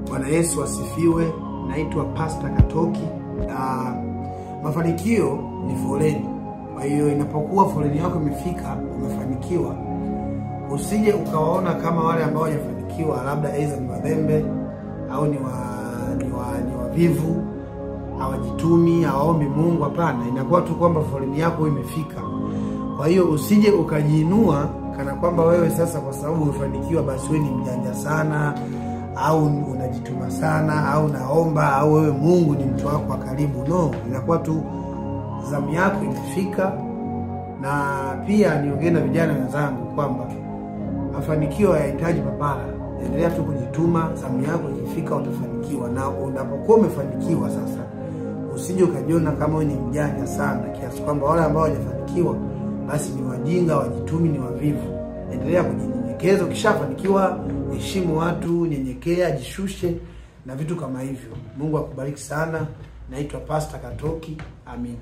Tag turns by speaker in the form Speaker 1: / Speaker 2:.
Speaker 1: Bwana Yesu asifiwe. Naitwa Pastor Katoki. Mafanikio ni foleni. Kwa hiyo inapokuwa foleni yako imefika, umefanikiwa, usije ukawaona kama wale ambao hawajafanikiwa labda aidha ni wabembe au ni wavivu, hawajitumi, hawaombi Mungu. Hapana, inakuwa tu kwamba foleni yako imefika. Kwa hiyo usije ukajiinua kana kwamba wewe sasa kwa sababu umefanikiwa basi wewe ni mjanja sana au unajituma sana au naomba au wewe Mungu ni mtu wako wa karibu. No, inakuwa tu zamu yako imefika. Na pia niongee na vijana wenzangu kwamba mafanikio hayahitaji papara. Endelea tu kujituma, zamu yako ikifika utafanikiwa. Na unapokuwa umefanikiwa sasa, usije ukajiona kama wewe ni mjanja sana kiasi kwamba wale ambao hawajafanikiwa basi ni wajinga, wajitumi, ni wavivu. Endelea kujinyenyekeza. Ukishafanikiwa, heshimu watu, nyenyekea, jishushe na vitu kama hivyo. Mungu akubariki sana. Naitwa Pastor Katoki. Amina.